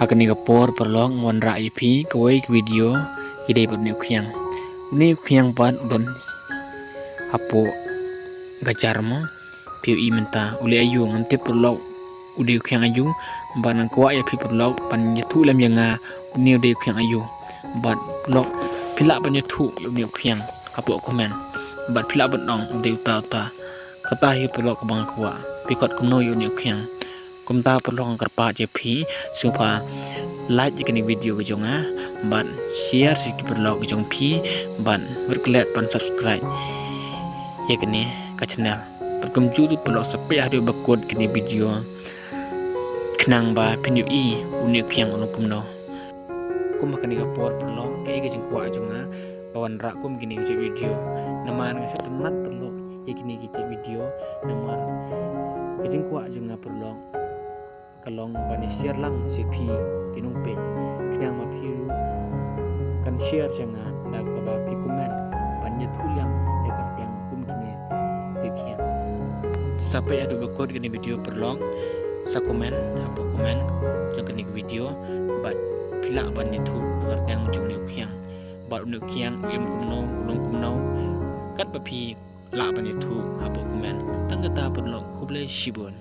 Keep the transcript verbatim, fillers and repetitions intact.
Ha kane ka por paralok ngan wanrah ïa phi kawei ka video ïadei bad une u khiang. Une u khiang pat u don hapoh ka jar mo. Phi ïohi mynta u leh aïu, ngam tip paralok u dei u khiang aïu. Bad ngan kwah ïa phi paralok ban ïathuh lem ïa nga une u dei u khiang aïu. Bad paralok phi lah ban ïathuh ïa une u khiang hapoh comment. Bad phi lah ban ong u dei uta uta. Kata hi paralok kaba nga kwah, phi khot kumno ïa une u khiang. Kumta paralok nga kyrpad ïa phi sngewbha like ïa kane video ka jong nga bad share sha ki paralok ka jong phi bad byrklet ban subscribe ïa kane ka channel. Bad kumjuh ruh paralok sa peit haduh ba kut kane video khnang ba phin ïohi une u khiang u long kumno. Kum ha kane ka por paralok kaei ka jingkwah jong nga ka wanrah kum kine ki video. Namar nga sngewtynnat paralok ïa kine ki video. Namar ka jingkwah jong nga paralok ka long ban ïa share lang sha phi ki nongpeit. Khnang ma phi ruh kan share sha nga da kaba phi comment ban ïathuh lem ïa ka khiang kum kine ki khiang. Sa peit haduh ba kut kane video paralok sa comment hapoh comment jong kane ka video bad phi lah ban ïathuh ïa ka khiang jong une u khiang. Bad une u khiang u im kumno u long kumno. Katba phi lah ban ïathuh hapoh comment. Tang kata paralok khublei shibun.